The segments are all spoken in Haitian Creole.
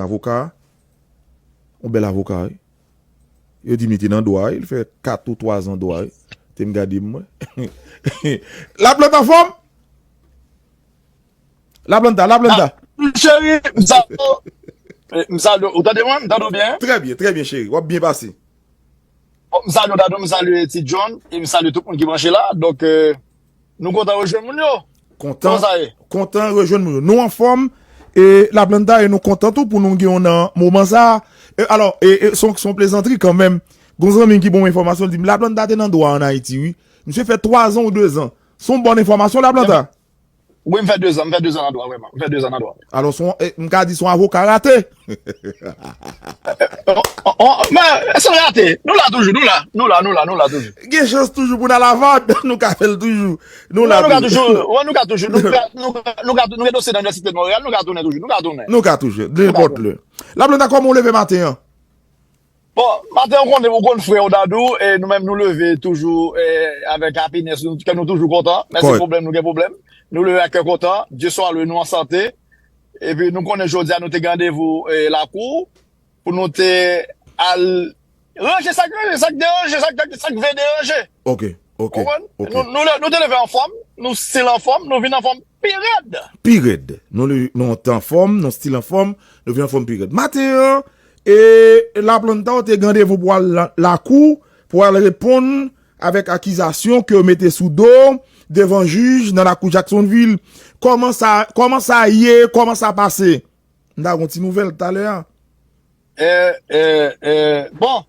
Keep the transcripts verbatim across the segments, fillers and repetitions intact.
Avoka, yon bèl avoka, wi. Yo di m li te nan dwa, wi. Li fè kat ou twa zan dwa, wi. Te m gade m, mwen. Laplanta anfòm? Laplanta, Laplanta. Ah, cheri, m salye w. Eh, m salye w. Ou tande mwen? M tande w byen? Trè byen, trè byen, cheri. W ap byen pase. Bon, m salye w, Dadou, m salye Ti John, e m salye tout moun ki branche la. Donk, eh, nou kontan rejwenn moun yo. Kontan, kòman sa ye? Kontan rejwenn moun yo. Nou anfòm, e Laplanta, e nou kontan tou pou nou gen w nan moman sa a. E, alò, e, e, se yon, se yon plezantri kanmenm. Gon zanmi m ki ban m enfòmasyon, li di m, Laplanta te nan dwa ann Ayiti, wi. Misye fè twa zan ou de zan. Se yon bòn enfòmasyon, Laplanta? Wi, m fè de zan, m fè de zan nan dwa, vrèman. M fè de zan nan dwa. Alò, se yon, e, m ka di se yon avoka rate. On, on, on, men, se rate. Nou la toujou, nou la, nou la, nou la, nou la toujou. Gen chans toujou pou n al Harvard, nou ka fè l toujou. Nou la toujou. Wè, nou ka toujou, nou ka, nou ka, nou ka, nou gen dosye nan Inivèsite Monreyal, nou ka tounen toujou, nou ka tounen. Nou ka toujou, nenpòt lè. Laplanta, kòman w leve maten an? Bon, maten, ou konn, ou konn frè w, Dadou, e nou menm nou leve toujou, e, avèk happiness, nou, kè nou toujou kontan. Men se pwoblèm, nou gen pwoblèm. Nou leve ak kè kontan, Dye swa lwe, nou an sante. Epi nou konnen jodi a nou te gen randevou, e, lakou, pou nou te al ranje sa k ranje, sa k deranje, sa k, sa k vle deranje. Ok, ok, ok. Ou konprann? Nou, nou, nou te leve anfòm, nou still anfòm, nou vin anfòm pi rèd. Pi rèd. Nou, nou te anfòm, nou still anfòm, nou vin anfòm pi rèd. Maten an, e Laplanta te gen randevou pou al la, lakou, pou al reponn avèk akizasyon ke yo mete sou do w devan jij nan lakou Jacksonville. Kòman sa, kòman sa ye? Kòman sa pase? M ta gen yon ti nouvèl talè a. Eh, eh, eh, bon,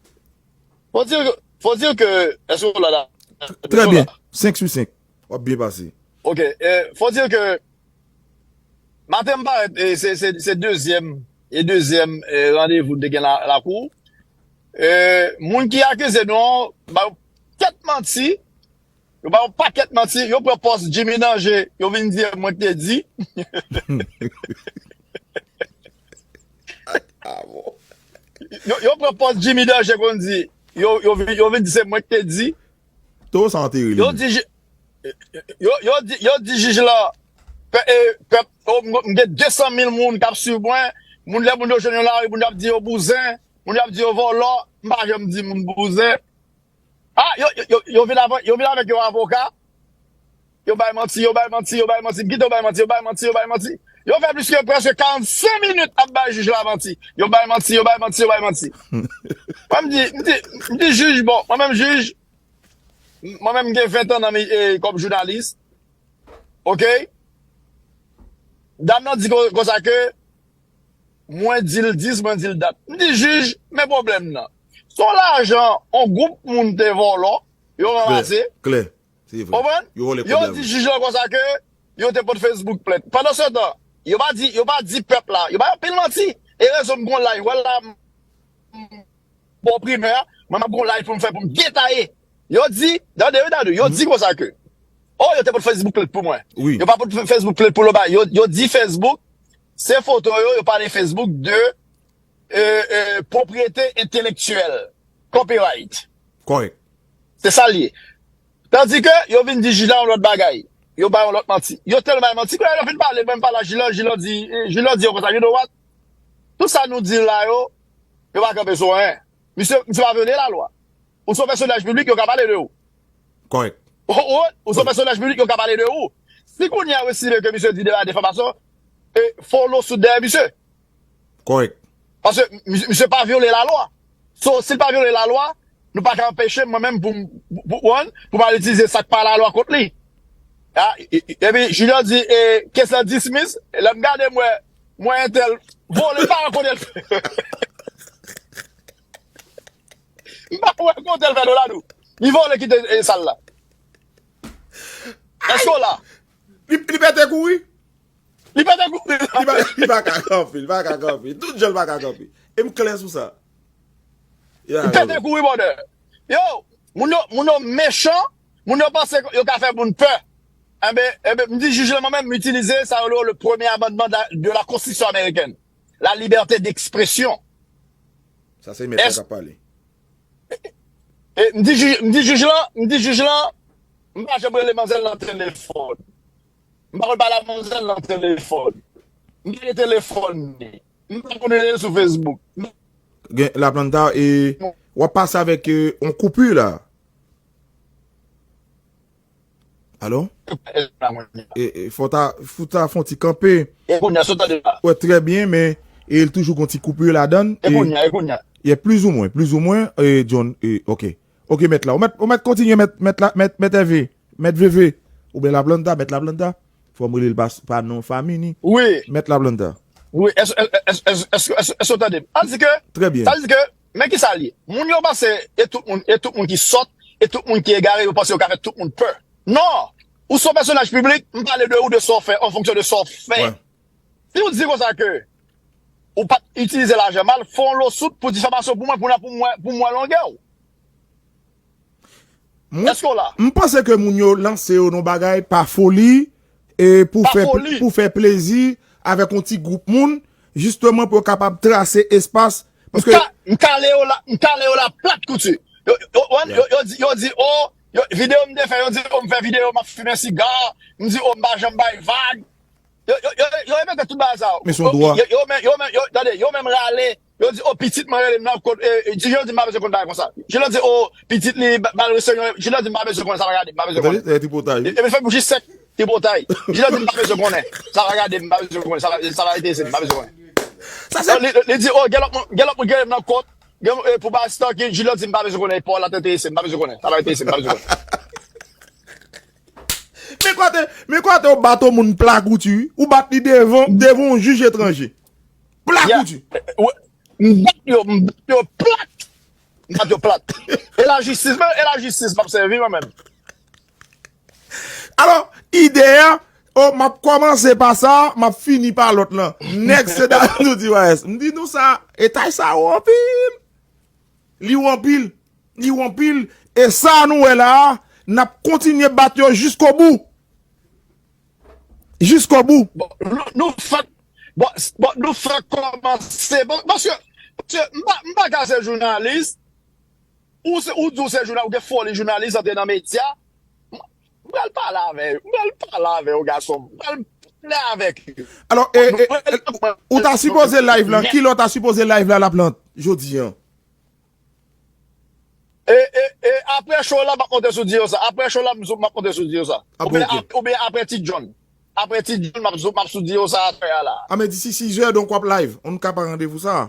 fò di, fò di ke, èske w la, la? Trè byen, senk sou senk. W ap byen pase. Ok, eh, fò di ke maten m parèt, eh, se, se, se dezyèm, e dezyèm, eh, randevou m te gen la, lakou. Eh, moun ki akize nou an, ba yo kèk manti, yo ba yo pakèt manti, yo pran pòz Jimmy Danger, yo vin di mwen k te di. Ah bon. Yo, yo pran pòz Jimmy Danger konn di, yo, yo, vin- yo vin di se mwen k te di. To sa antere li. Yo di, ji- yo, yo di, yo di jij la, pè- e, pèp, o, m m gen de san mil moun k ap swiv mwen, moun lè moun yo jwenn yo lari, moun yo ap di yo bouzen, moun yo ap di yo vòlò, m pa janm di moun bouzen. Ah, yo, yo, yo, yo vin avè, yo vin avèk yon avoka. Yo bay manti, yo bay manti, yo bay manti. M kite yo bay manti, yo bay manti, yo bay manti. Yo fè plis ke prèske karannsenk minit ap bay jij la manti. Yo bay manti, yo bay manti, yo bay manti. Mwen, m di, m di, m di jij, bon, mwen menm jij, mwen menm m gen ven tan nan mi- e, kòm jounalis. Ok? Dam nan di kon- konsa ke mwen di l dis, mwen di l dat. M di jij, men pwoblèm nan. Se yon lajan, yon gwoup moun te vòlò, yo ranmase. Klè, klè. Se vre. Konprann? Yo vòlè kòb la. Yo di jij la konsa ke yo te pot Facebook plent. Pandan se tan, yo pa di, yo pa di pèp la, yo bay anpil manti. E rezon m gon live, wè la, m- bon primè, mwen m ap gon live pou m fè pou m detaye. Yo di, tande wi, tande, yo di konsa ke, oh, yo te pot Facebook plent pou mwen. Wi. Yo pa pot Facebook plent pou lòt bagay. Yo, yo di Facebook, se foto yo, yo pale Facebook de, e, e, pwopriyete entelektyèl, copyright. Kòrèk. Se sa l ye. Tandike yo vin di jij la yon lòt bagay. Yo bay yon lòt manti. Yo tèlman bay manti, kounye a yo fin pale, mwen m pale a jij la, jij la di, e, jij la di yo konsa, you know what? Tout sa nou di la yo, yo pa kanpe sou anyen. Misye, misye pa vyole lalwa. Ou se yon pèsonaj piblik, yo ka pale de ou. Kòrèk. Ou, ou, ou se yon pèsonaj piblik, yo ka pale de ou. Si kounye a yo estime ke misye di de bagay difamasyon, e, fò w lòswit dèyè misye. Kòrèk. Paske mi- misye pa vyole lalwa. So, si l pa vyole lalwa, nou pa ka anpeche mwen menm pou m- pou, pou, pou m al itilize sa k pa lalwa kont li. Ah, e- e- epi, Junior di, e, kes la dismiss, lè m gade m wè, m wè entèl vole, m pa wè kote l. M pa wè kote l fè dlo la, nou. Li vole kite, e, sal la. Èske w la? Li, li pete kouri? Li pete kouri. Li pa, li pa ka kanpe, li pa ka kanpe. Tout jan li pa ka kanpe. E m klè sou sa. Li pete kouri, brother. Yo, moun yo, moun yo mechan, moun yo panse yo ka fè moun pè. Enben, enben, m di jij la, mwen menm, m itilize sa yo rele le premier amendement de la, de la Constitution américaine. La liberté d'expression. Sa se mèt la k ap pale. E m di jij, m di jij la, m di jij la, m pa janm rele manzèl nan telefòn. M pa konn pale a manzèl nan telefòn. M pa gen telefòn li. M pa konn rele l sou Facebook. Gen, Laplanta, e w ap pase avèk, e, yon koupi la. Alo? E, e, fò ta, fò ta fè yon ti kanpe. E kounye a, sa w tande la? Wè, trè byen, men, e, l toujou gon ti koupi ladan l, e, kounye a, e kounye a? Ye, plizoumwen, plizoumwen, e, John, e, ok. Ok, mèt la. Ou mèt, ou mèt kontinye, mèt, mèt la, mèt, mèt Ève, mèt Veve. Oubyen Laplanta, mèt Laplanta. Fò m rele l pa, pa non fanmi ni. Wi. Mèt Laplanta. Wi, èske, èske, èske, èske, èske, èske w tande m? An di ke, trè byen. Sa di ke, men ki sa l ye? Moun yo panse, e tout moun, e tout moun ki sòt, e tout moun ki egare, yo panse yo ka fè tout moun pè. Non! Ou se yon pèsonaj piblik, m pale de ou, de sa w fè, an fonksyon de sa w fè. Wè. Si w di konsa ke ou pa t itilize lajan mal, fè yon lawsuit pou difamasyon pou mwen, pou, pou mwen, pou mwen longè w. Mwen, èske w la? M panse ke moun yo lanse yo nan bagay pa foli, e pou fè, pou fè plezi avèk yon ti gwoup moun, jisteman pou yo kapab trase espas. Paske m ka-, m kale yo la, m kale yo la plat kouti. Yo, yo, yo, yo, yo di, yo di, oh, yo, videyo m te fè, yo di, oh, m fè videyo, m ap fimen siga, m di, oh, m pa janm bay vag. Yo, yo, yo, yo repete tout bagay sa yo. Men se yon dwa. Yo, yo, men, yo, men, yo, tande, yo menm rale, yo di, oh, pitit mwen rele m nan kot, e, e, Junior di m pa bezwen konn bagay konsa. Junior di, oh, pitit li, ba-, ba l resevyon, Junior di m pa bezwen konnen, sa pa gade, m pa bezwen konnen. Tande, se tripotay, wi. E, e fè pou jis sèk, tripotay. Junior di m pa bezwen konnen. Sa pa gade, m pa bezwen konnen. Sa pa, sa pa enterese m, m pa bezwen konnen. Sa se... Li, li, li di, oh, gen lòt moun, gen lòt moun ki rele m nan kot, gen, e, pou bagay stalking, Junior di m pa bezwen konnen, e pa w la t enterese m, m pa bezwen konnen. Sa pa enterese m, m pa bezwen konnen. Men kote, men kote ou bat yon moun plat kouti, wi. Ou bat li devan, devan yon jij etranje. Plat kouti. M bat yo, m bat yo plat. M bat yo plat. E lajistis, men e lajistis m ap sèvi mwen menm. Alò, ide a, oh, m ap kòmanse pa sa, m ap fini pa lòt lan. Nèg se Dadou Divayès. M di nou sa, etay sa wo anpil. Li wo anpil. Li wo anpil. E sa nou wè la a, n ap kontinye bat yo jiskobou. Jiskobou. Bon, nou, nou fèk, bon, s-, bon, nou fèk kòmanse. Bon, paske, paske m pa, m pa ka se jounalis. Ou se, ou di w se jounalis, ou gen foli jounalis, antre nan medya. M, m pral pale avè yo. M pral pale avè yo, gason. M pral pale avèk yo. Alò, e, e, e, ou ta sipoze live lan. Kilè w ta sipoze live la, Laplanta, jodi an? E, e, e, apre show la, m ap monte sou Diyosa. Apre show la, m, m ap monte sou Diyosa. Ah, bon, oubyen, ok. Ap-, oubyen apre Ti John. Apre Ti John, m ap sou, m ap sou Diyosa atè a la. Ah, men disi sizè, donk w ap live. On ka pa randevou sa.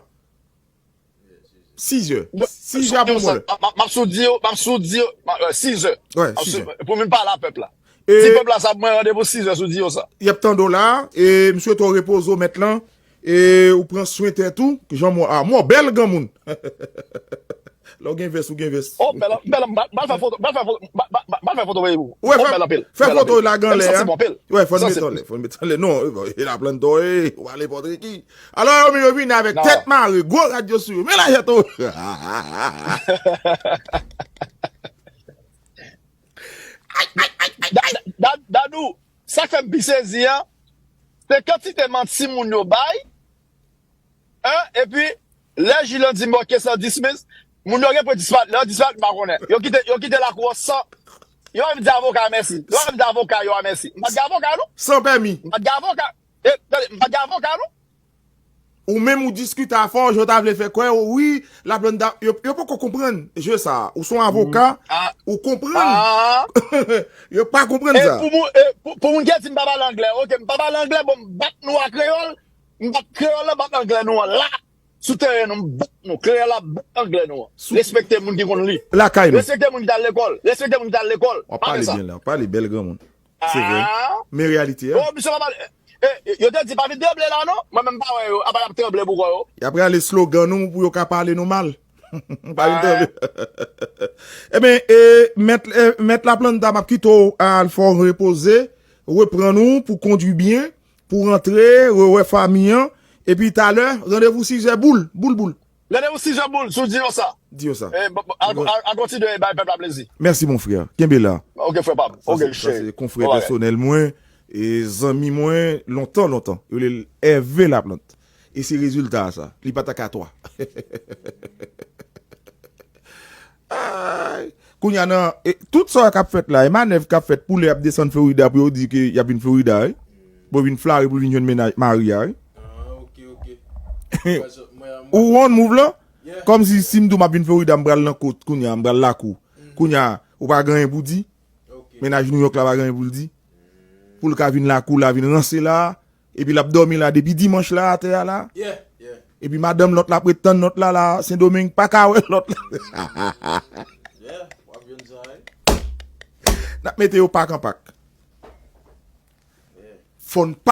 Sizè. Sizè pou mwen. M, m, m ap sou Diyo, m ap sou Diyo, m ap, euh, sizè. Wè, sizè. Pou vin pale a pèp la. E di pèp la sa, mwen randevou sizè sou Diyosa. Y ap tande w la, e m swete w repoze w mèt lan, e ou pran swen tèt ou, jan mwen, ah, mwen bèl granmoun. Lè w gen vès, ou gen vès. Oh, bèl, bèl, m pral fè foto, m pral fè foto, m pral fè foto, m pral fè foto, wi. Wè, oh, fè, bèl anpil. Fè foto lagan lè a. Wè, fò n met anlè, fò n met anlè. Non, e Laplanta, e, ou ale pòtre ki. Alò, yo, yo vini avèk tèt mare, gwo rad yo sou yo. Men lajè tou. Da-, da-, da-, Dadou, sa k fè m pi sezi an, se kantite manti moun yo bay, hein, epi, lè jij lan di m, ok, san dismiss, moun yo gen pou disparèt, lè yo disparèt, m pa konnen. Yo kite, yo kite lakou an san, yo pa menm di avoka a mèsi. Yo pa menm di avoka yo a mèsi. M pa t gen avoka, non. San pèmi. M pa t gen avoka. E, tande, m pa t gen avoka, non. Ou menm ou diskite afè w, jan w ta vle fè kwè, wi, Laplanta, yo, yo poko konprann je sa. Ou se yon avoka, ou konprann. Yo pa konprann sa. E pou moun, e pou, pou moun ki di m pa pale anglè, ok, m pa pale anglè, bon, m bat nou a kreyòl, m bat kreyòl la, bat anglè nou an la. Sou teren nou, m bat nou, kreyòl la, bat anglè nou an. Respekte moun ki konn li. Lakay nou. Respekte moun ki t al lekòl. Respekte moun ki t al lekòl. W ap pale byen la, w ap pale bèl granmoun. Se vre. Men reyalite a. Oh, misye pa pale. E, e, yo te di pa vin tranble la, non? Mwen menm pa wè yo. Apa y ap tranble pou kò yo? Y ap rale slogan nou pou yo ka pale nou mal. Pa vin tranble. Ebyen, e, mèt, e, mèt Laplanta, m ap kite w al fè w repoze, reprann ou pou kondwi byen, pou rantre, rewè fanmi an, epi talè, randevou sizè boul, boul, boul. Randevou sizè boul sou Diyosa. Diyosa. E, bon, bon, al, al, al kontinye bay pèp la plezi. Mèsi, mon frè. Kenbe la. Ok, frè pa m. Ok, cheri. Sa se, sa se konfrè pèsonèl mwen, e zanmi mwen, lontan, lontan. Yo rele l Ève Laplanta. E se rezilta a sa. Li pa t ak a twa. Ay. Kounye a nan, e, tout sa k ap fèt la, e manèv k ap fèt pou lè y ap desann Florida, pou yo di ke y ap vin Florida, wi. Pou vin Flari, pou vin jwenn mennaj, mari a, wi. Ah, ok, ok. Ou wonn move lan? Kòmsi si m di w m ap vin Florida, m pral nan kot kounye a, m pral lakou. Kounye a, ou pa gen anyen pou di. Mennaj New York la pa gen anyen pou l di. Pou l ka vin lakou la, vin ranse la. Epi l ap dòmi la depi dimanch la, atè a la. Epi madanm lòt la ap ret tann lòt la, la, Sendomeng pa ka wè lòt la. N ap mete yo pak an pak. Fò n